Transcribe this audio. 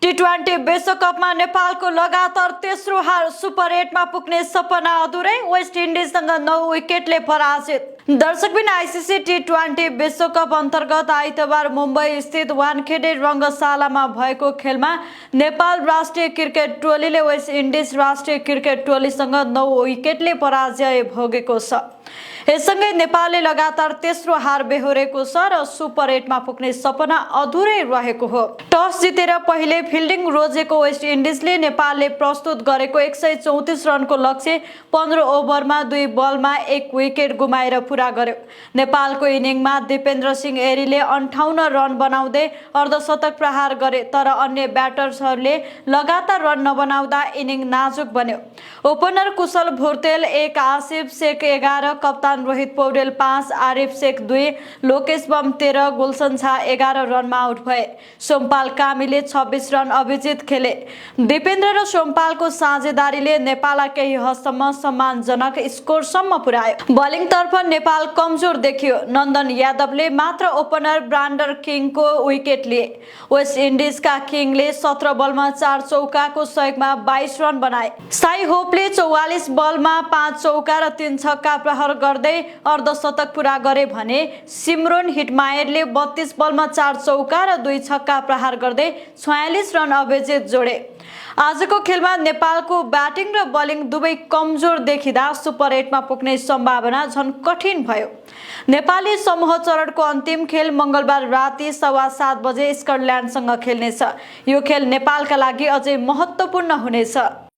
टी20 विश्वकपमा नेपालको लगातार तेस्रो हार, सुपर 8 मा पुग्ने सपना अधुरै, वेस्ट इन्डिजसँग 9 विकेटले पराजित। दर्शकबिन आइसिसी टी20 विश्वकप अन्तर्गत आइतबार मुम्बई स्थित वानखेडे रङ्गशालामा भएको खेलमा नेपाल राष्ट्रिय क्रिकेट टोलीले वेस्ट इन्डिज राष्ट्रिय क्रिकेट टोलीसँग 9 विकेटले पराजय भोगेको छ। यससँगै नेपालले लगातार तेस्रो हार बेहोरेको छ र सुपर 8 मा पुग्ने सपना अधुरै रहेको हो। टस जितेर पहिले फिल्डिङ रोजेको वेस्ट इन्डिजले नेपालले प्रस्तुत गरेको 134 रनको लक्ष्य 15 ओभरमा 2 बलमा 1 विकेट गुमाएर पूरा गर्यो। नेपालको इनिङमा दिपेन्द्र सिंह एरीले 58 रन बनाउँदै अर्धशतक प्रहार गरे, तर अन्य ब्याटर्सहरूले लगातार रन नबनाउँदा इनिङ नाजुक बन्यो। ओपनर कुशल भुर्तेल 1, आसिफ शेख 11, कप्तान रोहित पौडेल 5, आरिफ शेख 2, लोकेश बम 13, गुलसन झा 11 रनमा आउट भए। सोमपाल कामीले 26 रन अभिजित खेले। दिपेन्द्र र सोमपालको साझेदारीले नेपाललाई केही हदसम्म सम्मानजनक स्कोरसम्म पुर्यायो। बलिङतर्फ नेपाल कमजोर देखियो। नन्दन यादवले मात्र ओपनर ब्रान्डर किङको विकेट लिए। वेस्ट इन्डिजका किङले 17 बलमा 4 चौकाको सहयोगमा 22 रन बनाए। साई होपले 44 बलमा 5 चौका र 3 छक्का प्रहार गर्दै अर्धशतक पूरा गरे भने सिमरोन हिटमायरले 32 बलमा 4 चौका र 2 छक्का प्रहार गर्दै 46 रन अभिजित जोडे। आजको खेलमा नेपालको ब्याटिङ र बलिङ दुवै कमजोर देखिँदा सुपर 8 मा पुग्ने सम्भावना झन कठिन भयो। नेपाली समूह चरणको अन्तिम खेल मंगलबार राति 7:15 बजे स्कटल्यान्डसँग खेल्नेछ। यो खेल नेपालका लागि अझै महत्त्वपूर्ण हुनेछ।